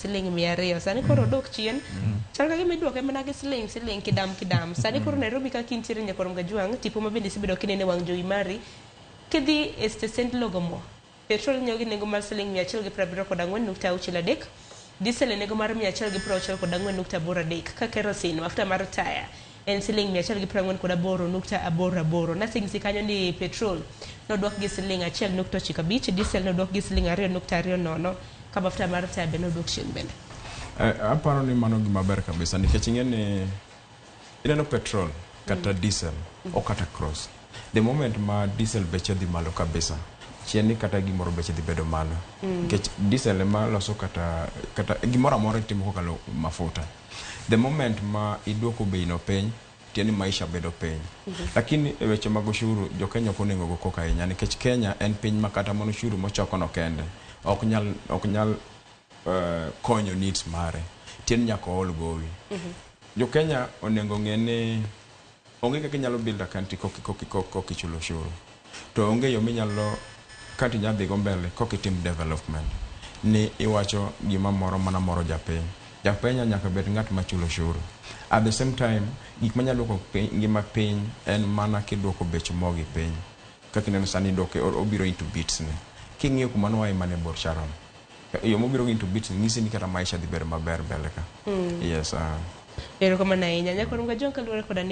Siling 200 sani koro odok chien, chal ka gima idwoke mana gi siling siling kidam kidam. Sani koro Nairobi ka kintiere, nyakwar Mgajwang', tipo ma bende isebedo kinene wang' jowi mari kidhi e stesend logo mo petrol inyiewo gi nengo mar siling 174.63, diesel e nengo mar 164.83, ka kerosene, mafuta mar taya, en siling 148.88. Nasingisi kanyo ni petrol nodwok gi siling 1.95, diesel nodwok gi siling 2.20, ka mafuta mar taya be nodwok chien bende. Aparo ni mano gima ber kabisa nikech ing'e ni ineno petrol kata diesel ok kata cross. The moment ma diesel beche dhi malo kabisa, chien ni kata gimoro beche dhi bedo malo. Nikech diesel ema loso kata gimoro amora itimo kokalo mafuta. The moment ma iduoko bei no piny, tiende ni maisha bedo piny. Lakini e weche mag ushuru, jo Kenya ok onego go koko ahinya nikech Kenya en piny ma kata mana ushuru mochoko no kende ok nyal konyo needs mare. Tiende nyaka ool gowi. Jo Kenya onego ng'e ni onge kaka inyalo build a country kok ichulo ushuru. To onge yo minyalo country nyalo dhigo mbele kok itim development. Ni iwacho gima moro mana moro japiny. Japiny nyaka bed ng'at machulo ushuru. At the same time, gik manyalo duoko piny, ngima piny en mana kiduoko bech mogi piny. Kaka ineno sani iduoke obiro into bits ne. King'iyo kuma noaye mane bor, Sharon. Yo mobiro into bits ni nyisi ni kata maisha dhi bedo maber mbele ka. Yes. Erokamano ahinya, nyakwar Mgajwang', kaluwore koda nengo